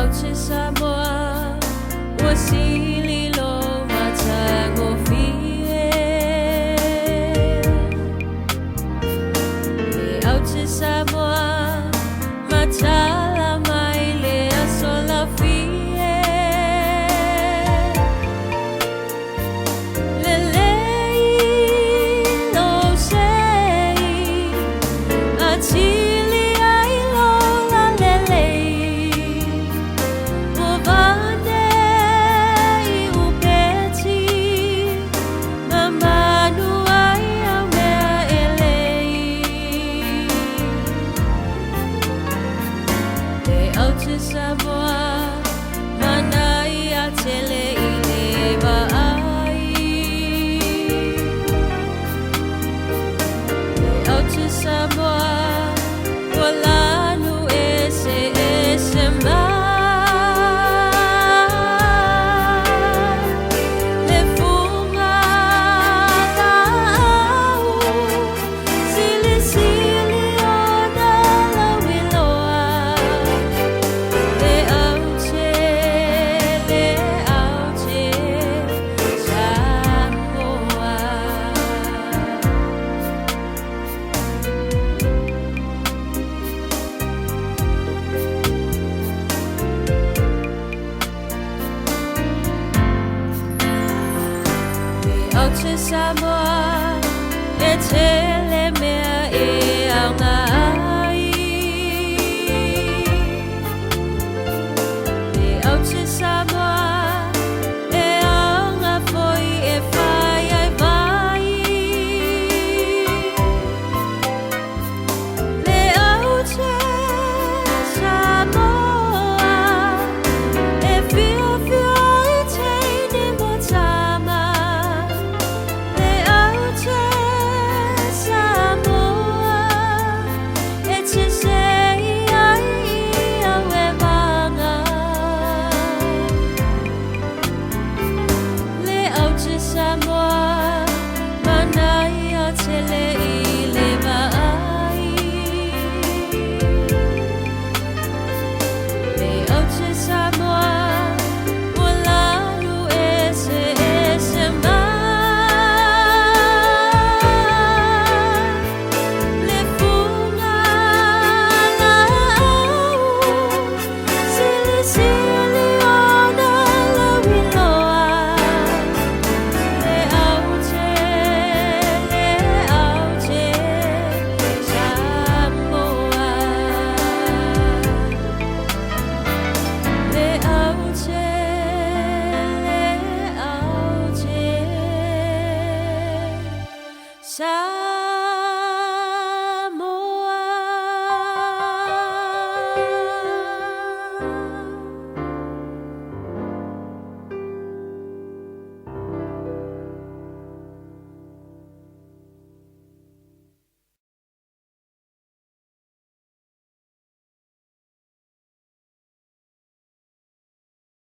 aute Samoa ua sili lou matagofie. Le aute Samoa matala mai le aso lafie. Lelei lou sei atili ai lou lalelei. Ua vane i upeti mamanu ai au mea elei. Le aute Samoa manaia tele i le vaai. Le aute Samoa ua lanu eseese mai. Le fuga laau silisili ona lauiloa. Le aute, le aute Samoa. Le aute Samoa e tele mea e aoga.